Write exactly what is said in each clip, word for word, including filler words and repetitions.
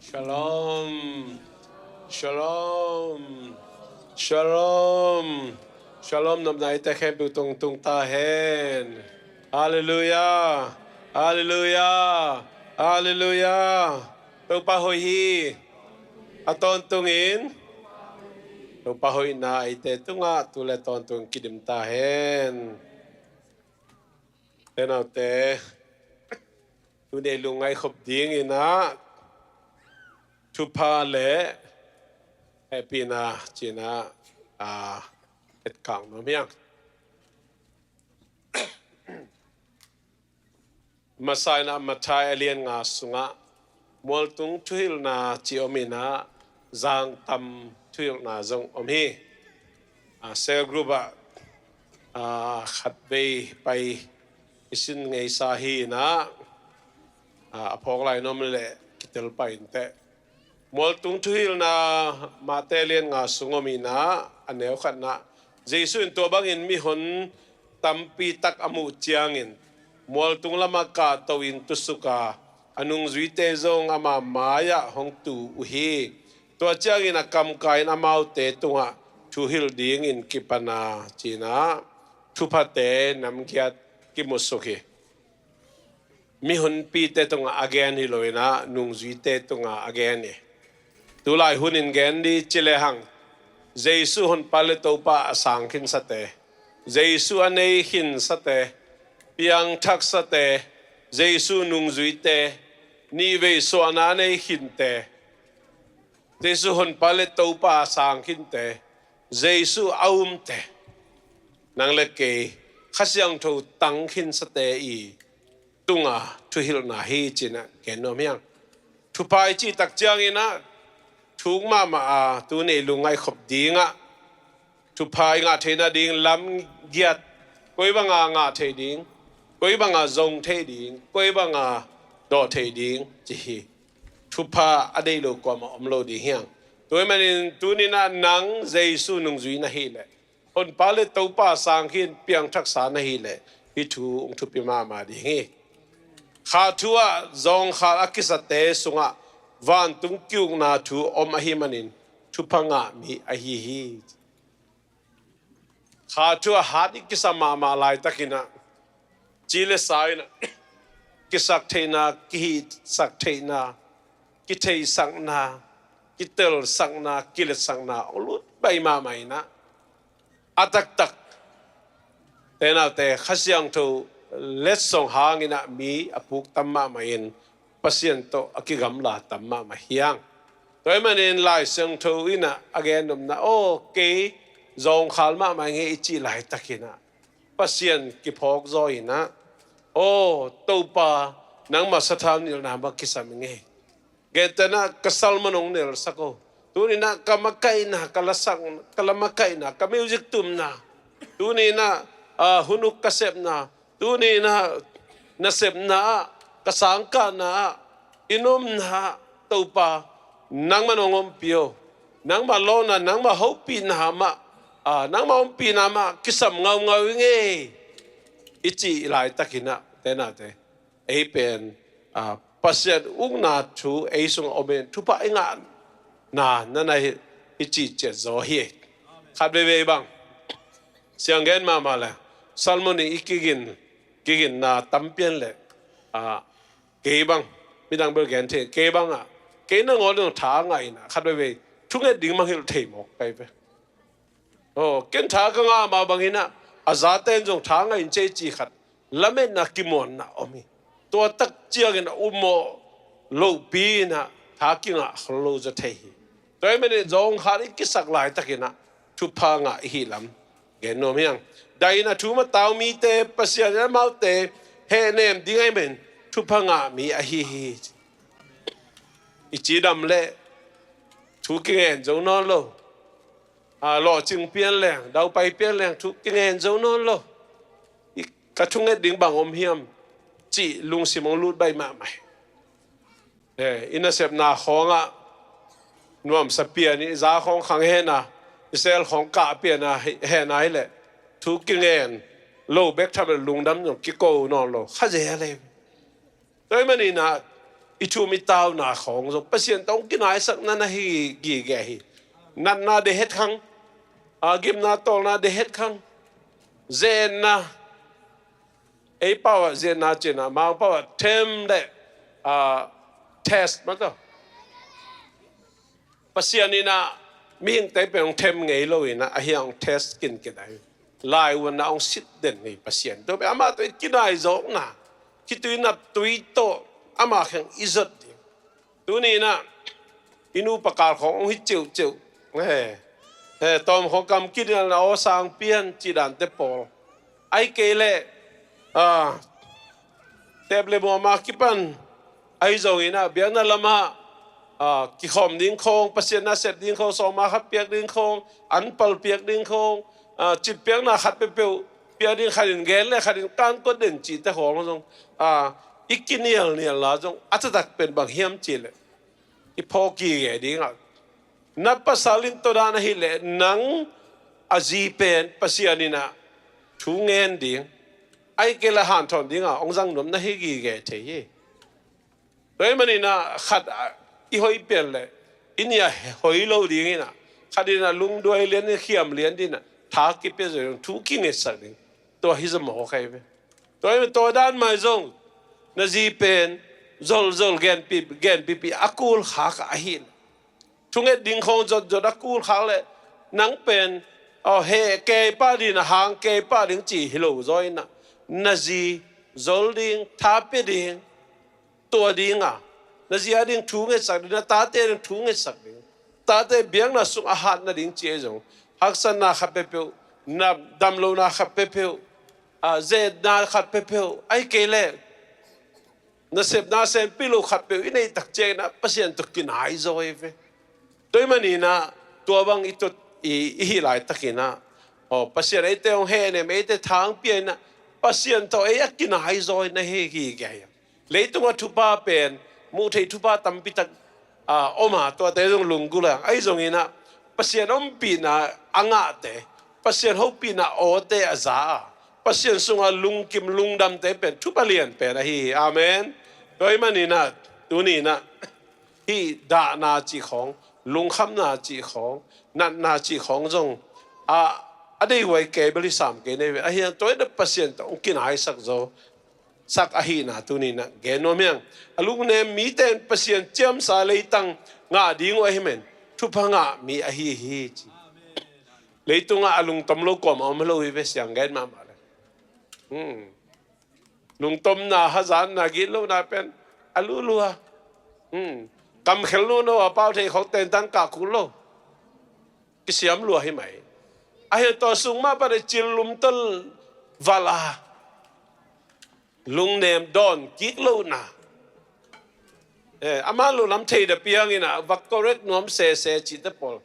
Shalom. Shalom. Shalom. Shalom nopna eite khempeuh tungah tung ta hen. Halleluiah. Halleluiah. Halleluiah. Topa hoih hi. A tawntungin Topa hoihna eite tungah tu le tawntung kidim ta hen. Te naute, tuni lungngaih khop dingin ah thupha le hehpihna ci-in ah, a, etkak nuam hi ing. Masa in ah Matthai a lian nga sungah mualtung thuhilhna ci om in ah, zangtam thuhilhna zong om hi. A, cell group ah, a, khatvei pai i sin ngeisa hi in ah, a, a phawk lai nuam leh kitel pah inteh. Mualtung thuhilhna Matthai lian nga sung om in ah, a neu khatna, Jesu in tua bangin mihon tampi tak a muh ciangin mualtung lamah kahto-in tusuk a, a nungzuite zong ama mai-ah hong tu uh hi. Tua ciangin a kamkai in amaute tungah thu hilh dingin kipan a, ci-in ah thuphate namgiat kimusuk hi. Mihonpite tungah a gen hi lo in ah, nungzuite tungah a gen hi. Tulai hunin gen dih ci lehang, Jesu honpa le Topa a sang khinsate, Jesu a nei khinsate, piangthaksate, Jesu nungzuite, nihvei suahna a nei khinte, Jesu honpa le Topa a sang khinte, Jesu a umte, nang le kei Kha Siangtho tang khinsate i tunga thuhilhna hi ci-in ah gen nuam hi ing. Thupha i cih tak ciangin ah thuk mahmah a, tuni lungngaih khop dingah thupha i ngah theihna ding lamgiat, koi banga ngah thei ding, koi banga zong thei ding, koi banga dawh thei ding ci hi. Thupha a deih lo kuamah om lo ding hi ing. Tua ahih manin tuni in ah nang Jesu nungzui na hih leh, honpa le Topa sang khin piangthaksa na hih leh, hih thu hong thupi mahmah ding hi. Kha thu ah zawngkhal a kisate sungah vantung ki-ukna thu om ahih manin thupha ngah mi ahi hi. Kha thu ah hat i kisam mahmah laitakin ah, ci le sa in ah kisak theihna, kihihsak theihna, kitheisakna, kitelsakna, kiletsakna hong lut baih mahmah in ah, a taktak te naute, Kha Siangtho letsong hangin ah mi a puk tam mahmah in, Pasian tawh a kigamla tam mahmah hi ing. Tua ahih manin Lai Siangtho in ah a gen nopna, aw, kei zawngkhal mahmah ing ei i cih laitakin ah, Pasian kiphawk zaw in ah, aw Topa, nangmah sathau nilhna mah kisam ing ei. Gentehna, ka sermon hong nelsak o. Tuni in ah ka makaihna, ka lasak, ka la makaihna, ka music tumna, tuni in ah, ah, hun uk ka sepna, tuni in ah nasepna ah, ka sangkahna ah, i nomna ah, Topa, nangmah nong ompih o. Nangmah lawhna, nangmah hopihna mah, ah, nangmah ompihna mah kisam ngaungau ing ei, i cih laitakin ah, te naute, ei pen, ah, Pasian ukna thu ei sungah om in thupha i ngahna na na hi, i cih ciat zaw hi. Khat veivei bang, siang gen mahmah le, sermon i kigin, kiginna tampi en le, ah, kei bang, midang bel gen thei, kei bang ah, kei nangawn zong tha ngah in ah, khat veivei thunget ding mah hilh thei mawk ka hi ve. Aw, ken tha ka ngah mah bangin ah, a zate in zong tha ngah in cei ci khat, lametna kimuanna om hi. Tua tak ciangin a ummawh lohpi in ah tha kingah khol lo zaw thei hi. Tua ahih manin zawngkhal i kisak laitakin ah thupha ngah i hih lam gen nuam hi ing. Dai in ah thu matau mite, Pasian in amaute hehnem ding ahih manin thupha ngah mi ahi hi. I cidam leh thu kingen zo nawn lo. A, lawhcing pian leng, daupai pian leng, thu kingen zo nawn lo. I, ka thunget ding bang om hiam cih lungsim hong lut baih mahmah hi. Eh, i nasepna khawngah nuamsa pian, i za khawng khang hen a, i sel khawng kah pian a, hi, hen a hi leh, thu kingen lo bek tham leh lungdam zong kiko nawn lo. Kha zel hi. Tua ahih manin ah, i thum i tauna khawng zong Pasian tawh hong kinaisakna na hi gige hi. Natna deih het khang, a, gimna tawlna deih het khang, zenna, ei pau ah zenna cihna, Mangpau ah them le, a, test mah tawh. Pasian in ah mihingte pen hong them ngei lo in ah, ahi hong test kinkin ahi. Laivuanna hong sit den hi Pasian. Tua pen amah tawh i kinai zawkna, khitui naptui tawh amah kheng i zot ding. Tuni in ah i nupa kal khawng hong hi ceuhceuh. He, he, tawm khawng kam kinialna aw sang pian cih dante pawl. Ahih kei leh, a, teep le muam a kipan ahi zongin ah, biakna lamah, a, kikhawm ding khawng, Pasian nasep ding khawng, sawma khat piak ding khawng, anpal piak ding khawng, a, citpiakna khat peuhpeuh piak ding, khat in gen le khat in kan kawt den cihte khawng zong, a, i kinialnialna zong a taktak pen bang hiam cih leh, i phawk gige ding ah, na pasal in tua dan ahih leh nang a zi pen Pasian in ah thu ngen ding, ahih kei leh hanthawn ding ah hong zang nuam na hi gige thei hi. Tua ahih manin ah khat, a, i hoih pian leh i nih a hoih lo ding in ah, khat in ah lungduai lian in khiam lian ding in ah, tha kipia zo ding, thu kingetsak ding, tua hi zaw mawk ahi ve. Tua ahih manin tua dan mah zong na zi pen zolzol genpih, genpihpih a kul khak ahih leh, thunget ding khawng zotzot a kul khak leh, nang pen, aw, heh kei pah ding, a hang kei pah ding cih hi lo zaw in ah, na zi zol ding, tha pia ding, tua ding a, na zi a ding thu ngetsak ding, na tate a ding thu ngetsak ding, tate biakna sung a hat nading cih ahi zong, haksatna khat peuhpeuh, na damlohna khat peuhpeuh, a, zetna khat peuhpeuh, ahih kei leh nasepna senpi lo khat peuh i neih tak ciangin ah Pasian tawh kinai zaw hi ve. Tua ahih manin ah tua bang i tut i, i hih laitakin ah, aw, Pasian eite hong hehnem, eite tha hong pia in ah, Pasian tawh ei a kinai zaw hi na hi gige hi. Leitungah thupha pen, muh theih thupha tampi tak, a, om a, tuate zong lunggulh a, ahi zongin ah Pasian ompihna a ngahte, Pasian hopihna awte a za a, Pasian sungah lungkim lungdamte pen thupha lian pen ahi hi. Amen. Tua ahih manin ah tuni in ah hih dahna cih khawng, lungkhamna cih khawng, natna cih khawng zong, a, a deihhuai kei bel hi sam kei na hi ve. Ahi hang tua in ah Pasian tawh hong kinaisak zaw sak ahihna tuni in ah gen nuam hi hang. A lungnem mite in Pasian ciamsa leitang ngah ding uh ahih man, thupha ngah mi ahi hi ci. Leitungah a lungtom lo kuamah om lo hi ve, siang gen mahmah le. Hmm. Lungtomna, hazatna, gitlohna pen a luhlua. Hmm. Kamkhel nuhnauh a pau thei khawng tentan kah kul lo. Kisiam lua hi mai. Ahi tua sung mah pan a cil lumtol valh a, lungnem dawn kik lohna. Eh, amah lo lam thei da piang in ah, va correct nuam sese cihte pawl.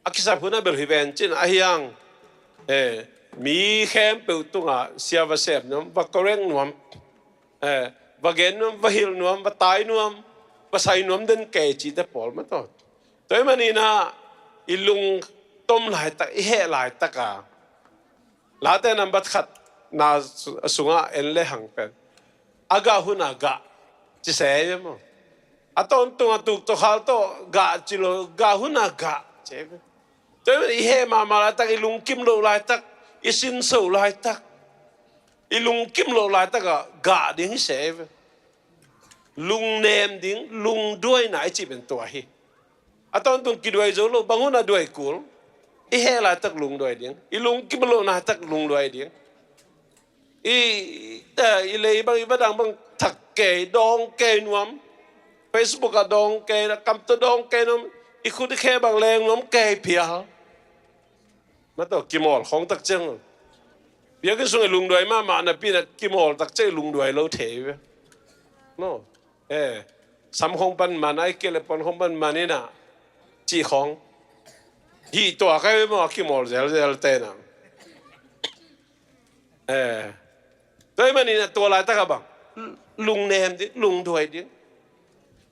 A kisap hun a bel hi ven cin ahi hang. Eh, mi khempeuh tungah sia va sem nuam, va correct nuam. Eh, va gen nuam, va hilh nuam, va tai nuam, va sai nuam den kei cihte pawl mah tawh. Tua ahih manin ah i lungtom laitak, i heh laitak a, Late nambat khat na su-, sungah en le hang pen, a gah hun a gah ci se ve maw. A tawntung a tuktokhal tawh gah ci lo, gah hun a gah ci ve. Tua ahih manin i heh mahmah laitak, i lungkim loh laitak, i sinso laitak, i lungkim loh laitak ah gah ding hi se ve. Lungnem ding, lungduaina i cih pen tua hi. A tawntung kiduai zo lo, bang hun a duai kul. I heh laitak lungduai ding, i lungkim loh laitak lungduai ding. I, eh, i lei bang, i vadang bang thak kei, dawng kei nuam. Facebook ah dawng kei, a kam tawh dawng kei nuam. I khut i khe bang leng nuam kei phial. Mah tawh kimawl khawng tak ciang. Biakinn sung i lungduai mahmah napi in ah kimawl tak ciang i lungduai lo thei ve. No. Eh, sam khawng pan man, ahih kei leh pon khawng pan man in ah, cih khawng. Hih tua kai ve maw, a kimawl zelzel te in ah. Eh. Tua ahih manin ah tua laitak ah bang, lungnem ding, lungduai ding.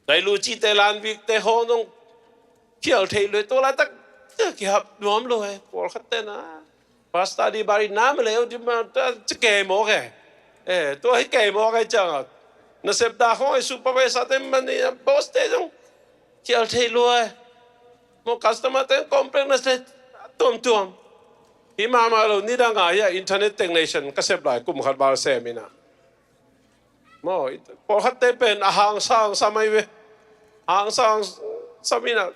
Tua i lu cihte, lanvikte hawng dong khial thei lo e, tua laitak, eh, kihap nuam lo e, pawlkhat te in ah. Pastor di bari nam le, di ma, ta, ci kei mawk e. Eh, tua hi kei mawk e ciang a. Nasep dah khong ei supervisor te man ni boss te zong khial thei lua. Mo customer te complain na se tuamtuam. Hi mahmah lo ni dang a hia internet technician ka sep lai kum khat val sem ina. Maw, pawlkhatte pen a hangsa hangsa mai ve. Hangsa hangsa mai na.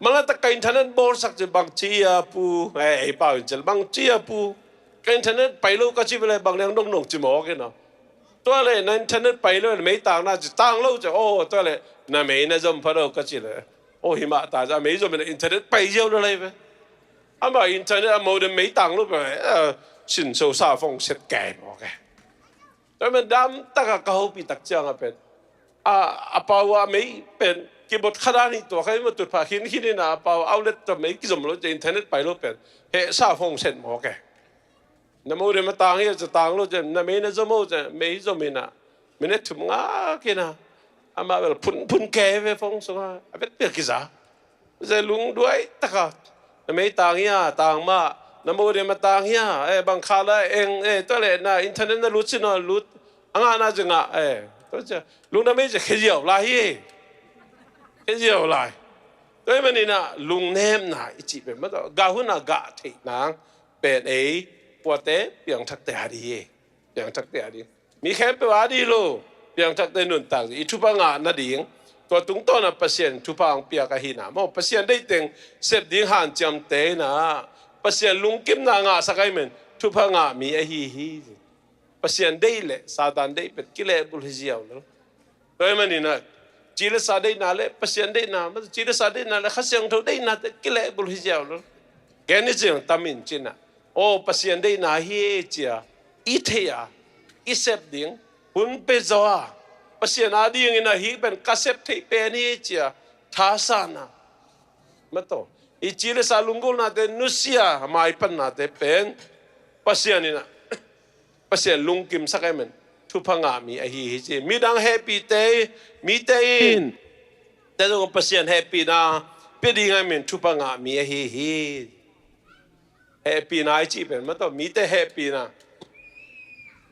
Mala tak ka internet bawlsak ci bang ci a pu. Eh, ei pau in cel bang ci a pu. Ka internet pai lo ka ci vele bang liang dong dong ci mawk in a. Tua le na internet pai lo le mei tang na ci tang lo ci. Oh, tua le na mei na zom pha lo ka ci le. Oh, hi mah ta za mei zom in a internet pai ziau lo lai ve. Ama internet a modem mei tang lo pe. Eh, sin so sa phone set kai mawk e. Tua man dam taka ka hopih tak cianga pen a, a pau a mei pen kibot khadan hi tua kha i ma tut pha khin khin ina a pau outlet tua mei kizom lo cia internet pai lo pen he sa phone set mawk e. Na modem a tang hi a cia tang lo cia na mei na zom o cia mei zom ina minute thum nga kina ama bel phun phun ke ve phone sunga a vet pia kiza. Zai lungduai taka na mei tang hia tang mah na modem a tang hia eh bang kha la eng eh tua le na internet na lut sin a lut a ngah na zia ngah eh tua cia lungdam ei cia khe ziau lai hi. Khe ziau lai. Tua hi manin a lungnemna i cih pen mah tawh gah hun a gah theih nang pen ei puate piangthakte a di hi. Piangthakte a di. Mi khempeuh a di lo piangthakte nuntak i thupha ngah nading tua tungtawn a Pasian thupha ang piak ahi na maw Pasian deih teng sep ding hanciamte na Pasian lungkimna ngahsak ahi men thupha ngah mi ahi hi. Pasian deih le Satan deih pet kilehbul hi ziau lo. Tua hi manin a ci le sa deihna le Pasian deihna ma ci le sa deihna le Kha Siangtho deihna te kilehbul hi ziau lo. Gen ni ciang tamin cina aw Pasian deihna hi e cia i theih a i sep ding hun pe zaw a Pasian a dingin a hi pen ka sep theih pen hi cia thasana. Mataw i ci le sa lunggulnate nusia maipannate pen Pasian in a Pasian lungkimsak ahi men thupha ngah mi ahi hi ci midang hehpihte mite in te zong Pasian hehpihna pia ding ahi men thupha ngah mi ahi hi. Hehpihna i cih pen mataw mite hehpihna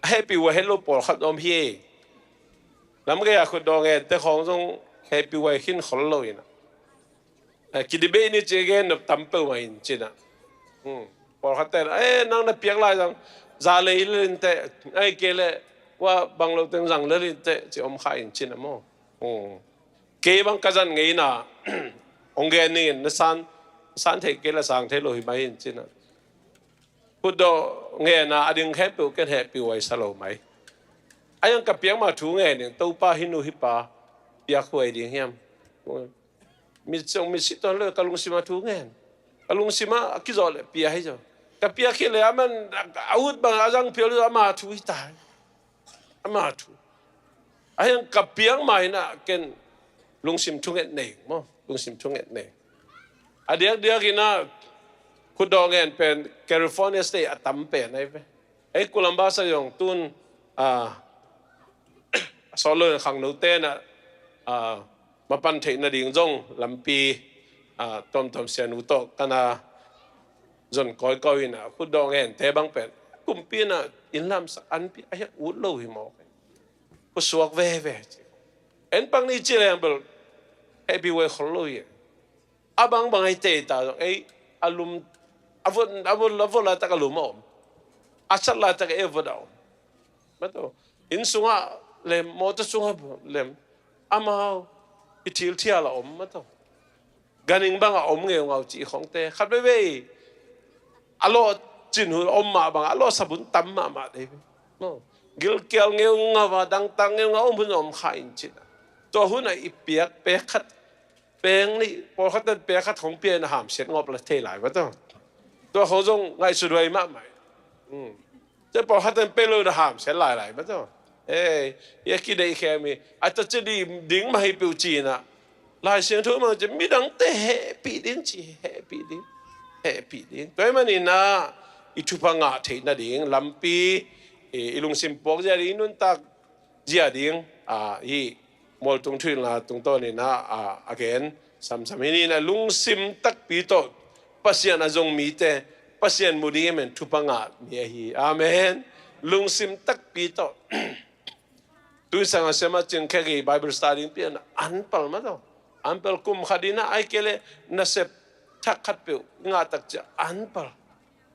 a hehpih uh a het lo pawlkhat om hi. Lamgei a khutdawh ngente khawng zong hehpih uh a khin khol lo ina. Kidibei ni ci gen nop tam peuh mah in cina. Pawlkhat ten eh nang na piak lai zang za lei lelin teh ai kei le kua bang lo teng zang lelin teh ci om kha in cina maw. Kei bang ka zan ngeina hong gen ningin na san san thei kei le sang thei lo hi mai in cina. Khutdawh ngena a ding khempeuh ken hehpih huai sa lo mai. A yang ka piak mah thu ngen ding Topa hi nu hi pa piak huai ding hiam. Mi siang mi si tuan lo ka lungsima thu ngen ka lungsima a kizawh le pia hi zaw ka piak hi le a man a ut bang a zang pial ama thu hi ta. Ama thu a hiang ka piang mah in a ken lungsim thunget nei maw lungsim thunget nei. A diakdiak in a khutdawh ngen pen California State a tam pen ahi ve. Ei Columbus a zong tun a sawt lo in khangnote in a mapan theih nading zong lampi a tuamtuam sianu tawh kana zon kawikawi in a khutdawh ngente bang pen kumpi in a innlamsak anpi a hiak ut lo hi mawk. Khusuak veve ci en pak ni ci leng bel hehpih huai khol lo hi. A bangbang ahi tei ta zong ei a lum a vot a vot a vot laitak a lum a om. A sat laitak ei a vot a om. Mato inn sungah lem mawtaw sungah lem amau i thilthial a om mato. Ganhing bangah om ngeungau cih khongte khat veivei a lawh cin hun om mah bangah a lawh sabun tam mahmah dei. Gilkial ngeungau a dangtak ngeungau om hun om kha in cin a tua hunah i piak pek khat peng nih pawlkhat tan pek khat khong pia in a hamsiat ngawp la thei lai va tawh. Tua khong zong ngaihsut huai mahmah. Tua pawlkhat tan pek lo in a hamsiat lailai va tawh. Ei i a kideih khem hi a tua ci ding mah hi peuh ci in a Lai Siangtho mang ci midangte hehpih ding ci hehpih ding. Hehpih ding tua hi manin a i thupha ngah theih nading lampi i lungsim puak zia ding i nuntak zia ding a hi mualtung thuhilhna tungtawn in a a gen samsam hi ni in a lungsim takpi tawh Pasian a zong mite Pasian mu ding i men thupha ngah mi ahi. Amen. Lungsim takpi tawh Tui sanga siama cing khe kei Bible study pian anpal mah tawh. Anpal kum khat ina ai kei le nasep thak khat peuh i ngah tak cia anpal.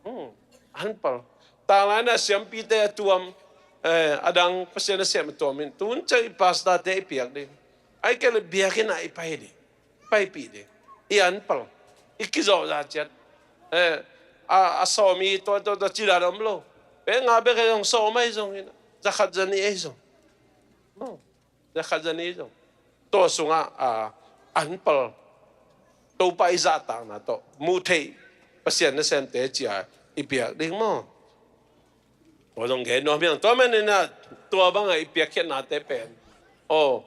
Hmm, anpal. Tanglai na siampite a tuam, eh, adang Pasian a sem a tuam in tun ciang i pastor te i piak ding. Ai kei le biakinn ah i pai ding. Paipih ding. I anpal. I kizawh za ciat. Eh, a, a sawm i tua tua tua ci dan om lo. Pe nga bek ei zong sawm ei zong ina. Za khat za nih ei zong. Hmm. Za khat za nih zong. Tua sungah, ah, anpal. Topa i zahtakna tawh. Muh theih Pasian nasemte cia i piak ding maw. Tua zong gen nuam hiang. Tua manin ah, tua bangah i piakkhiatnate pen. Oh.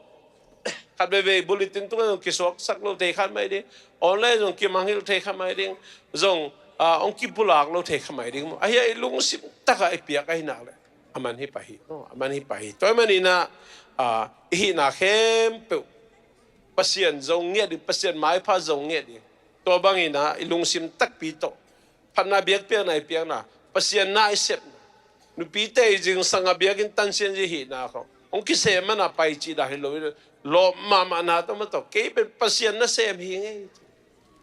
Khat veivei bulletin tungah zong kisuaksak lo thei khat mai ding. Online zong kimanghilh thei khat mai ding. Zong, ah, hong kipulak lo thei khat mai ding maw. Ahi a i lungsim takah i piak ahi nak le. A man hi pah hi. Oh, a man hi pah hi. Tua manin ah, ah, i hihna khempeuh Pasian zong ngiat ding, Pasian maipha zong ngiat ding. Tua bangin ah i lungsim takpi tawh phatna biakpiakna i piakna, Pasian na i sepna, nupite i zingsang a biakinn tansian zi hihna khawng hong kisem mana pai cih dan hi lo, lawp mahmahna tawh mah tawh kei pen Pasian nasem hi ngei.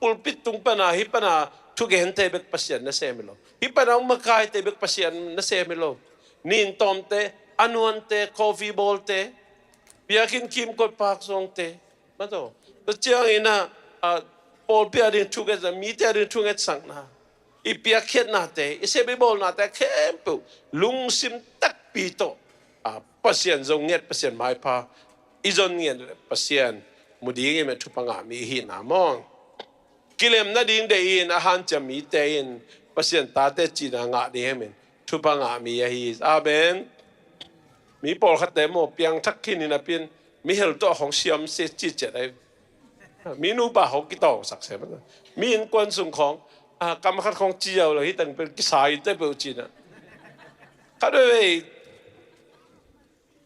Pulpit tung pana, hih pana thugente bek Pasian nasem hi lo. Hih pana hong makaite bek Pasian nasem hi lo. Nintawmte, a nuante, coffee bawlte, biakinn kimkot pak sawngte, mah tawh. Tua ciangin ah, ah, pawlpi a ding thungetsakna, mite a ding thungetsakna, i piakkhiatnate, i sep i bawlnate khempeuh lungsim takpi tawh, ah, Pasian zong ngiat, Pasian maipha i zon ngiat le Pasian mu ding i met thupha ngah mi i hihna maw. Kilem nading deih in a hanciam mite in Pasian tate cihna ngah ding hi men thupha ngah mi ahi. Amen. Mi pawlkhatte maw piangthak khin in a pin mi hel tawh hong siam se ci ciat ahi. Mi nupa hong kitawngsak se. Mi innkuan sung khawng, ah, kam khat khawng ci ziau lo hi teng pen kisai te peuh cina. Khat veivei.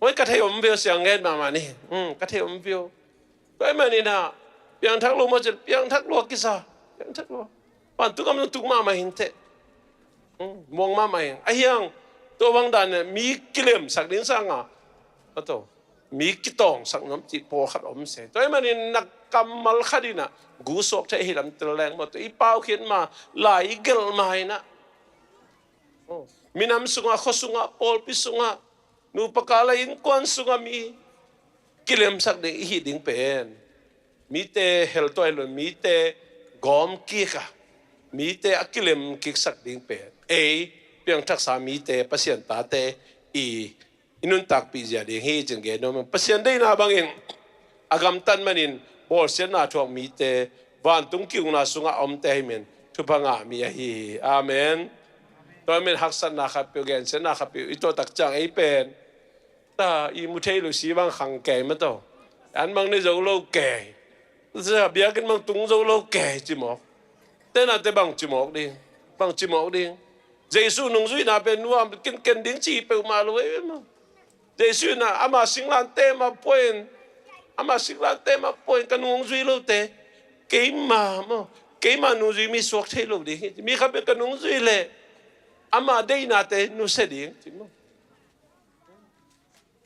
Hoi ka thei om veu siang ngen mahmah ni. Hmm, ka thei om veu. Tua ahih manin ah piangthak lo maw cin, piangthak lo a kisa. Piangthak lo. Vantung gam zong tuk mahmah hin teh. Hmm, muang mahmah hin. A hiang, tua bang dan mi kilemsak ding sanga, a to, mi kitawngsak nuam cih pawlkhat om se. Tua ahih manin na kammal khat in ah gu suak thei hi lam tel leng maw. Tua i pau khit ma, lai i gelh ma in ah. Oh. Minam sungah, khua sungah, pawlpi sungah, nupa kal a innkuan sungah mi kilemsak ding i hih ding pen, mite hel tuah hi lo, mite gawm kik a, mite a kilem kiksak ding pen ei piangthaksa mite, Pasian tate i, i nuntakpih zia ding hi cin gen nuam. Pasian deihna bangin a gamtat manin bawlsiatna thuak mite, vantung ki-ukna sungah a omte ahi men thupha ngah mi ahi hi. Amen. Tua men haksatna khat peuh, gensiatna khat peuh i tuah tak ciang ei pen ta i mu thei lo si bang khang kei mah tawh. An bang nei zo lo kei. Sia biakinn bang tung zo lo kei ci mawk. Tenate bang ci mawk ding. Bang ci mawk ding. Jesu nungzuihna pen nuam kenken ding ci peuhmah lo ei maw. Jesu in ah ama singlante mah puain, ama singlante mah puain ka nungzui lote keima maw, keima nungzui mi suak thei lo ding hi. Mi khat pen ka nungzui leh ama deihnate nusia ding ci maw.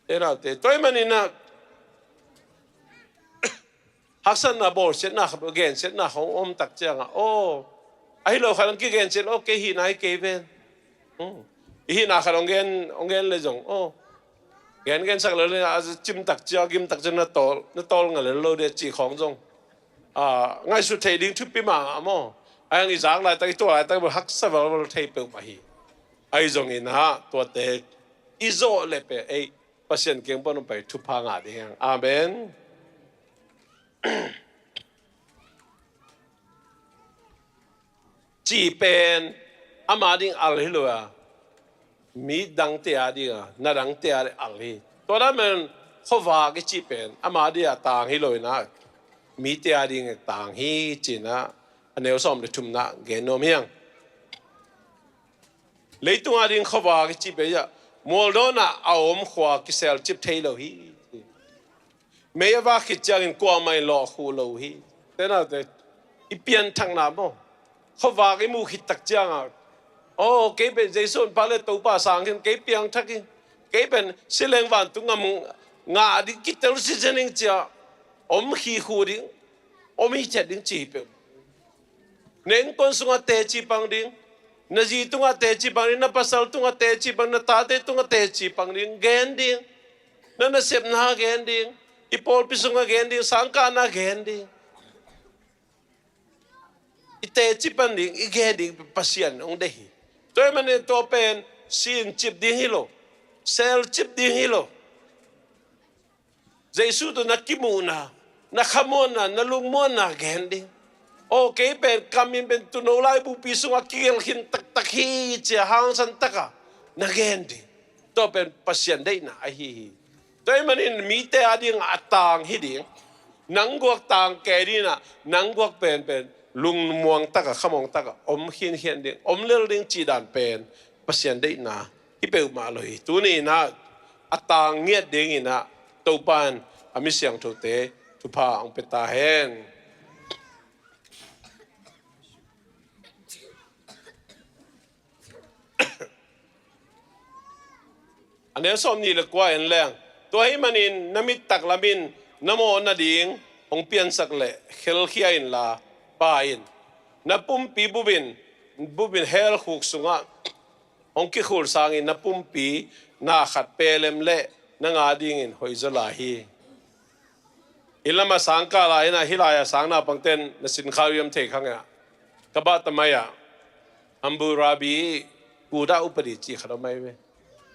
Te naute, tua ahih manin ah haksatna, bawlsiatna khat, gensiatna khat hong om tak ciangah, aw, ahi lo khat hong kigensiat lo, kei hihna hi kei ven. Hmm. I hihna khat hong gen, hong gen le zong, aw, gen gensak le le, a cim tak ciang, a gim tak ciang na tawl, na tawl ngal le lo de cih khawng zong, ah, ngaihsut thei ding thupi mahmah maw. A hiang i zak laitak, i tuah laitak bel haksa valval thei peuhmah hi. Ahi zongin ah tuate i zawh le pen ei Pasian kiang pan hong pai thupha ngah ding hi hang. Amen. Cih pen ama ding al hi lo a, mi dangte a ding a, na dangte a ding al hi. Tua dan pen khuavak i cih pen ama ding a tang hi lo in ah, mite a ding a tang hi ci-in ah, a neu sawm le thumna gen nuam hi hang. Leitung a ding khuavak i cih pen ah, mualdawn ah a om khua kiselcip thei lo hi. Mei a vak khit ciangin kuamah in lawh khuh lo hi. Te naute, i pianthakna maw, khuavak i muh khit tak ciangah, aw, kei pen Jesu in pa le Topa sang khin, kei piangthak hi. Kei pen si leng vantung gam ngah ding, kitel sitsia ding ci-a om khikhu ding, om hithiat ding ci hi peuh. Na innkuan sungah teci pang ding, na zi tungah teci pang ding, na pasal tungah teci pang, na tate tungah teci pang ding, gen ding. Na nasepna gen ding, i pawlpi sungah gen ding, sangkahna gen ding. I teci pan ding, i gen ding Pasian hong deih hi. Tua ahih manin tua pen sin cip ding hi lo, sel cip ding hi lo. Jesu tawh na kimuhna, na khamuanna, na lungmuanna gen ding. Aw, kei pen kam in pen tuuno laibupi sungah kigel khin taktak hi ci-a hangsan taka na gen ding. Tua pen Pasian deihna ahi hi. Tua ahih manin mite adingah a tang hi ding. Nang guak tang kei ding in ah, nang guak penpen lungmuang takah, khamuang takah om khinkhian ding, om lel ding cih dan pen Pasian deihna hi peuhmah lo hi. Tuni in ah a tang ngiat ding in ah Topa in a mi siangthote thupha hong pia ta hen. A neu sawmnih le kua en leng. Tua ahih manin na mit taklam in na mawh nading hong piansak leh khelkhia inla, Pa in na pumpi bup in, bup in hell khuk sungah hong kikhul sangin na pumpi na khat pelem leh nang adingin hoihzaw lai hi. Inn lamah sangkah lai in ah, hih lai-ah sang naupangte'n na sin kha uh hiam thei kha ngei ah. Ka bah ta mai ah, Hammurabi Buddha upadi cih khat om mai ve.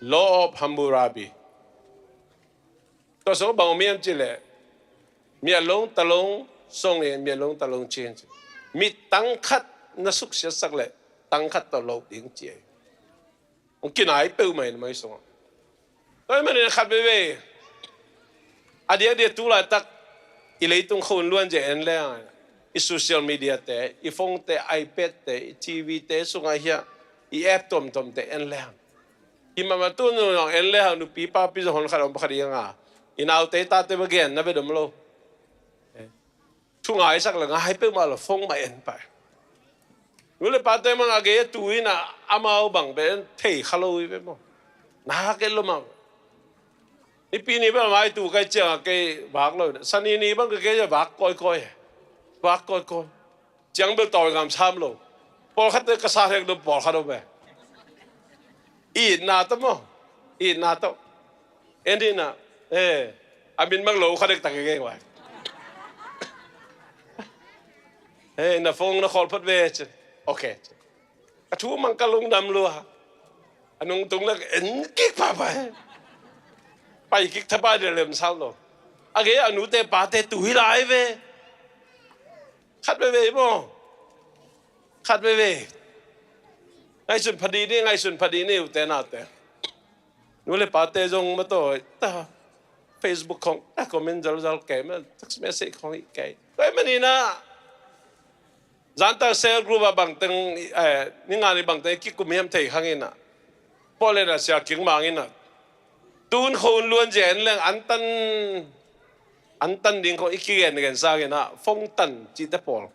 Law of Hammurabi. Tua sungah bang om hiam cih leh, mialong talong song in mialong talong cih hi ci. Mi tang khat na suksiatsak leh tang khat tawh loh ding ci hi. Hong kinai peuhmah in mai sungah. Tua ahih manin khat veivei, a diakdiak tu laitak i leitung khua-un luan zia en leng, i social media te, i phone te, iPad te, i TV te sungah hiah, i app tuamtuam te en leng, i mahmah tu nung en leng, nupi papi zong hon khat om pakhat i nga, i naute tate va gen na ve dom lo. Thu ngaisak le ngai peuhmah lo, phone mah en pah. Nu le pate mah a gei a tu in ah amau bang pen thei kha lo hi ve maw. Nak et lo mah. Nipi ni bel mai tu kai ciang a kei vak lo. Sani ni bang kei vak kawikawi. Vak kawikawi. Ciang bel tawi ngam sam lo. Pawlkhat te ka sa hek lo, pawlkhat om ve. Itna tawh maw. Itna tawh. En dih na. Eh, a min mang lo kha dektak i geng vai. Eh, na phone na khawl phot ve ci. Ok. A thu mang ka lungdam lua. A nungtung lak en kik papa. Pai kik thapa de lem sau lo. A gei a nute pate tu hi lai ve. Khat veivei maw. Khat veivei. Ngaihsun phadih ni, ngaihsun phadih ni, ute naute. Nu le pate zong mataw ta Facebook khong ta comment zalzal kei ma, text message khong hi kei. Tua ahih manin ah zanta cell group ah bangteng, eh, ni nga ni bangteng kikum hiam thei kha ngei in ah. Pawlkhat in ah sia kik mang in ah. Tun khua-un luan zia en leng an tan, an tan ding khong i kigen gen sangin ah phone tan cihte pawl,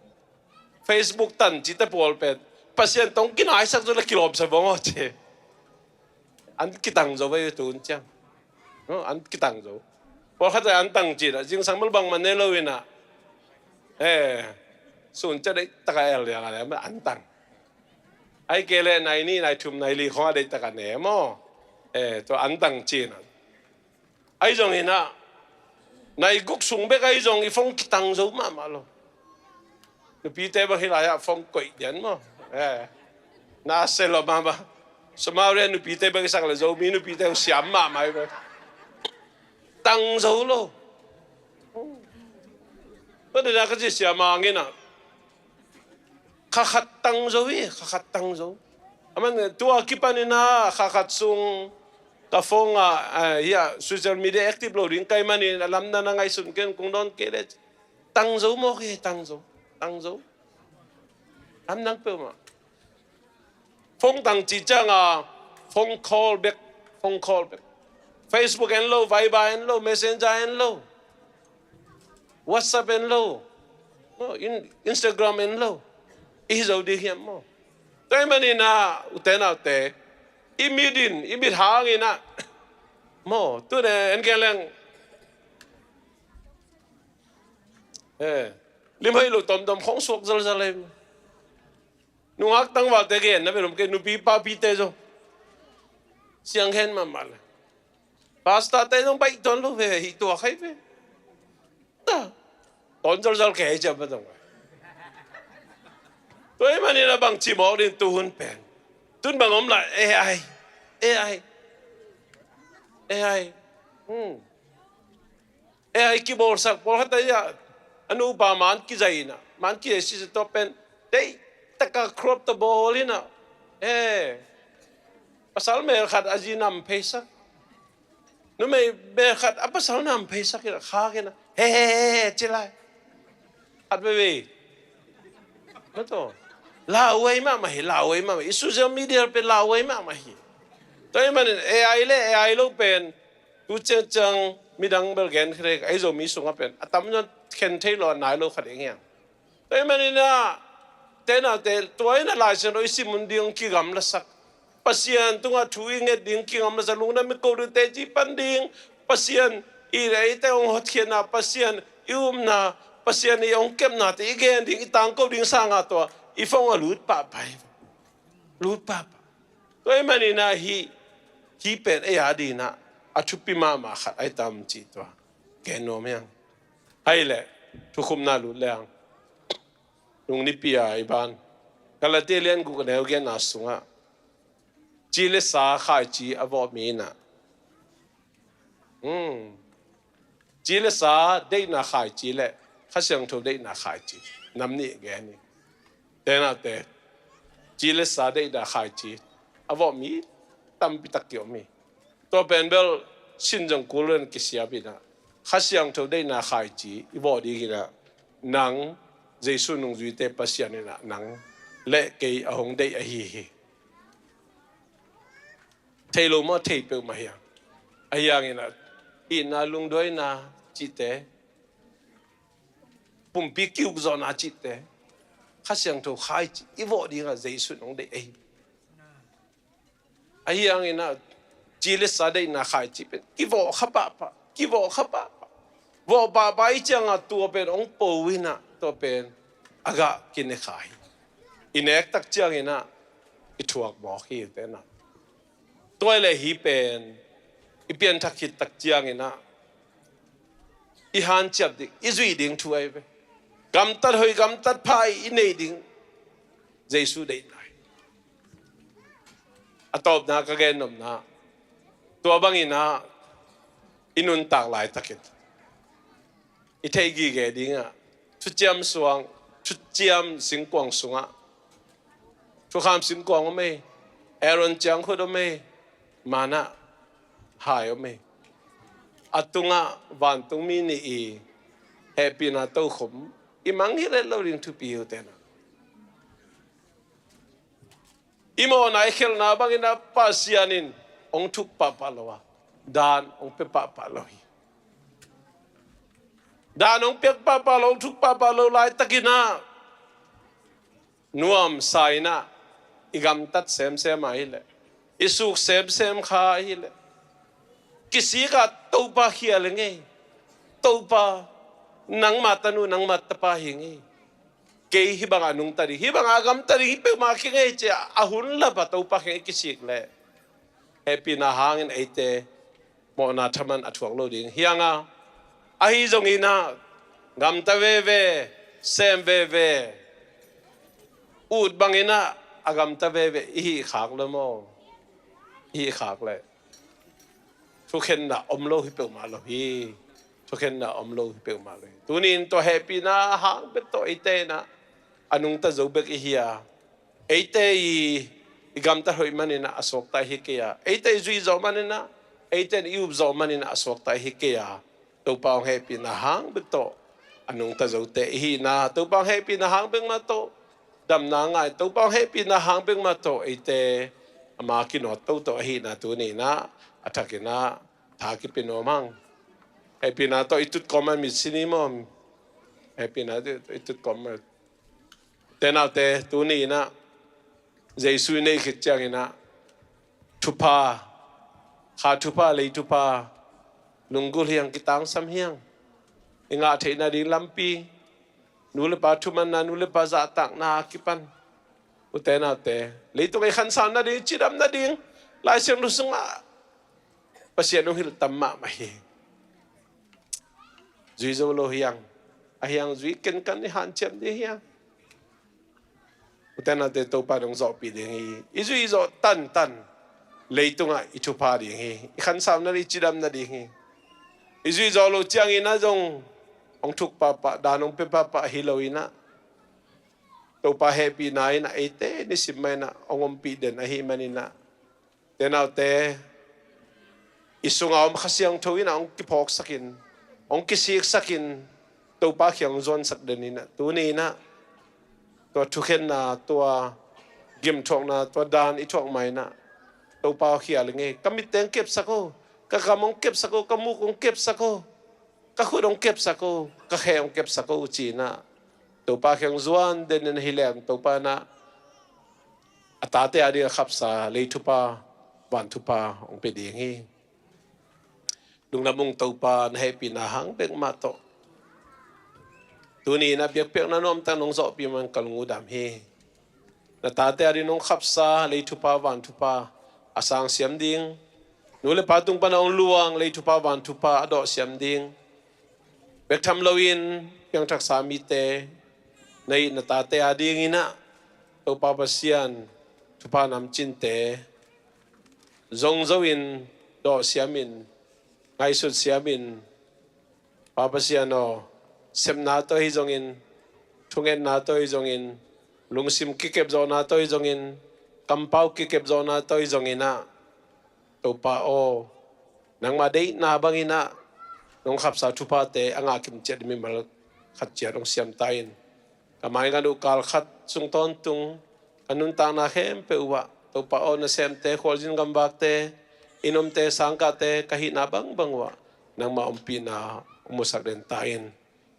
Facebook tan cihte pawl pen Pasian tawh hong kinaisak zaw le kilawmsa vong aw ci. An kitang zo ve tun ciang. No, an kitang zo. Pawlkhat an tang ci-in ah zingsang bel bangmah ne lo in ah. Eh, sun ciang deih taka el liang a le an tang. Ahih kei leh nai nih, nai thum, nai li khong a deih taka ne maw. Eh, tua an tang ci-in ah. Ahi zongin ah, nai guk sung bek ahi zong i phone kitang zo mahmah lo. Nupite bang hih lai-ah phone koih dian maw. Eh. Na se lo mahmah. Somalia nupite bang i sak le Zomi nupite siam mahmah hi bang. Tang zo lo. Tua dena ka ci siam a ngin ah. Kha khat tang zo hi, kha khat tang zo. Aman tua kipanin ah, kha khat sung ka phone ah, ah, hiah, social media active lo ding ka hih manin, a lamdang na ngaihsun kei un, kong dawn kei leh. Tang zo maw, kei tang zo, tang zo. Lamdang peuhmah. Phone tang cih ciang a, phone call bek, phone call bek. Facebook en lo, Viber en lo, Messenger en lo. WhatsApp en lo. No, in, Instagram en lo. I hi zo ding hiam maw. Tua ahih manin ah, ute naute. I mit in, i mit hangin ah. Maw, tun en gen leng. Eh, lim hoih lo tomtom khong suak zalzal ei. Nungak tangvalte gen na velom kei, nupi papite zong siang hen mahmah le. Pastorte zong baih tuan lo ve, hih tua khai ve. Ta ton zalzal kei ciam pa tong. Tua ahih manin a bang ci mawk ding tuhun pen. Tun bang om lai, A I. A I. A I. Hmm. A I kibawlsak pawlkhat ahi a, a nupa man kizai in a, man kizai sisi tua pen. Deih taka crop ta bawl in a. Eh. Pasal mel khat a zi nam pheisak. Numei bel khat a pasal nam pheisak in a, khak in a, he he he he ci lai. Khat veve. Maw taw. Lauhuai mahmah hi, lauhuai mahmah hi. I social media pen lauhuai mahmah hi. Tua ahih manin A I le A I lo pen tu ciangciang midang bel gen khrek, ahi Zomi sungah pen a tamzaw khen thei lo, a nai lo khat eng hiam. Tua ahih manin a, te na te, tua in a Lai Siangtho i sim un ding kigamlasak. Pasian tungah thu i nget ding kigamlasak, lungdam i ko ding, teci pan ding, Pasian i eite hong hotkhiatna, Pasian i upna, Pasian i hong kepnate i gen ding, i tangko ding sangah tua i phone ah lut pahpah hi. Lut pahpah. Tua ahih manin a hih, hih pen ei a dingin a, a thupi mahmah khat ahi tam cih tua gen nuam hi hang. Ahih leh thukhupna lut leng, nung nipi a i ban Galatia lian guk a neu giatna sungah ci le sa khaici a vawh mi in a, hmm, ci le sa deihna khaici le Kha Siangtho deihna khaici, nam nih gen hi. Te na te, ci le sa deihna khaici a vawh mi tampi tak kiom hi. Tua pen bel sin zong kul lo in kisiap in a, Kha Siangtho deihna khaici i vawh ding in a, nang Jesu nungzuite Pasian in a nang le kei a hong deih ahi hi. Thei lo maw? Thei peuhmah hi a. Ahi hangin a, itna, lungduaina cihte, pumpi ki-ukzawhna cihte, Kha Siangtho khaici i vawh ding a Jesu in hong deih ahi. Ahi hangin a, ci le sa deihna khaici pen kivawh kha pahpah, kivawh kha pahpah. Vawh pahpah i ciangah tua pen hong po in a, tua pen a gah kine kha hi. I nek tak ciangin a, i thuak mawk hi te na. Tua le hih pen i pianthak khit tak ciangin a, i hanciam ding, i zuih ding thu ahi ve. Gamtat hoih, gamtat pha i neih ding Jesu deihna hi. A tawpna ka gen nopna, tua bangin a, i nuntak laitakin i theih gige ding a, thuciam suang, thuciam singkuang sungah thukham singkuang om ei, Aaron ciangkhut om ei, manna hai om ei. A tungah vantungmi nih i hehpihna tokhom i mang hi let lo ding thupi hi uh te na. I mawhna i khelhna bangin a, Pasian in hong thuk pahpah lo a, dan hong pia pahpah lo hi. Dan hong piak pahpah lo, hong thuk pahpah lo laitakin a, nuamsa in a, i gamtat semsem ahih leh, i suk semsem kha ahih leh, kisik a, Topa khial hi ing ei. Topa, nangma tanu, nangma tapa hi ing ei. Kei hih bangah nungta ding, hih bangah gamta ding hi peuhmah kei ing ei, ci a, a hun lap a Topa kiang i kisik leh, hehpihna hangin eite mawhna thaman a thuak lo ding hi hang a, ahi zongin a, gamta veve, sem veve, ut bangin a, a gamta veve i hih khak le maw? I hih khak leh thukhenna om lo hi peuhmah lo hi. Thukhenna om lo hi peuhmah lo hi. Tuni in tua hehpihna hang bek tawh eite in a, a nungta zo bek i hi a, eite i, i gamtat hoih manin a, a suakta i hi kei a, eite i zuih zawh manin a, eite in i up zawh manin a, a suakta i hi kei a, Topa hong hehpihna hang bek tawh a nungta zote i hihna, Topa hong hehpihna hang bek mah tawh damna ngai, Topa hong hehpihna hang bek mah tawh eite ama kinawt toto ahihna tuni in a, a thakin a, tha kipia nuam hang. Hehpihna tawh i tut kawm a mit sin hi maw? Hehpihna tawh i tut kawm a. Te naute, tuni in a, Jesu i neih khit ciangin a, thupha, kha thupha, lei thupha, lunggulh hi hang, kitangsam hi hang. I ngah theihna ding lampi, nu le pa thumanna, nu le pa zahtakna a kipan, ute naute, leitung i khansau nading, cidam nading, Lai Siangtho sungah Pasian hong hilh tam mahmah hi. Zui zo lo hiang, a hiang zui kenkan i hanciam ding hiang. Ute naute, Topa in hong zawhpih ding hi. I zui zawh tantan leitungah i thupha ding hi. I khansau nading, i cidam nading hi. I zui zawh loh ciangin ah zong hong thuk pahpah, dan hong pia pahpah hi lo in ah, Topa hehpihna in ah eite nisim mah in ah hong ompih den ahih manin ah, ute naute, i sunga om Kha Siangtho in ah hong kiphawksakin, hong kisiksakin, Topa kiang hong zuansak den in ah, tuni in ah tua thukhenna, tua gimthuakna, tua dan i thuak ma in ah, Topa aw, khial ing ei. Ka mitte hong kepsak o, ka gam hong kepsak o, ka muk hong kepsak o, ka khut hong kepsak o, ka khe hong kepsak o, ci in ah Topa kiang zuan den in ah, hi leng Topa in ah a tate a ding a khapsa lei thupha, van thupha hong pia ding hi. Lungdam ung Topa, na hehpihna hang bek mah tawh. Tuni in ah biakpiakna nuamtak nong zawhpih man ka lung uh dam hi. Na tate a ding nong khapsa lei thupha, van thupha a sang siam ding, nu le pa tung pan a hong luang lei thupha, van thupha a dawh siam ding, bek tham loin piangthaksa mite, na it na tate a ding in ah, Topa Pasian, thupha namcinte zong zo in, dawh siamin, ngaihsut siamin, Pa Pasian aw, sepna tawh hi zongin, thungetna tawh hi zongin, lungsim kikepzawhna tawh hi zongin, kampau kikepzawhna tawh hi zongin ah, Topa aw, nangmah deihna bangin ah nong khapsa thuphate a ngah kim ciat mimal khat ciat hong siam ta in. Ka maingat uh kal khat sung tawntung, ka nuntakna khempeuh uh ah, Topa aw, nasemte, khualzin gamvakte, inn omte, sangkahte, ka hihna bangbang uh ah nangmah ompihna hong musak den ta in.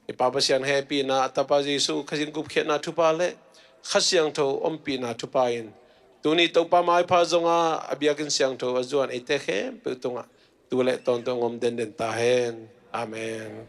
I Pa Pasian hehpihna, a Tapa Jesuh Khazih gupkhiatna thupha le Kha Siangtho ompihna thupha in, tuni Topa maipha zongah a biakinn siangtho a zuan eite khempeuh tungah tu le tawntung hong om denden ta hen. Amen.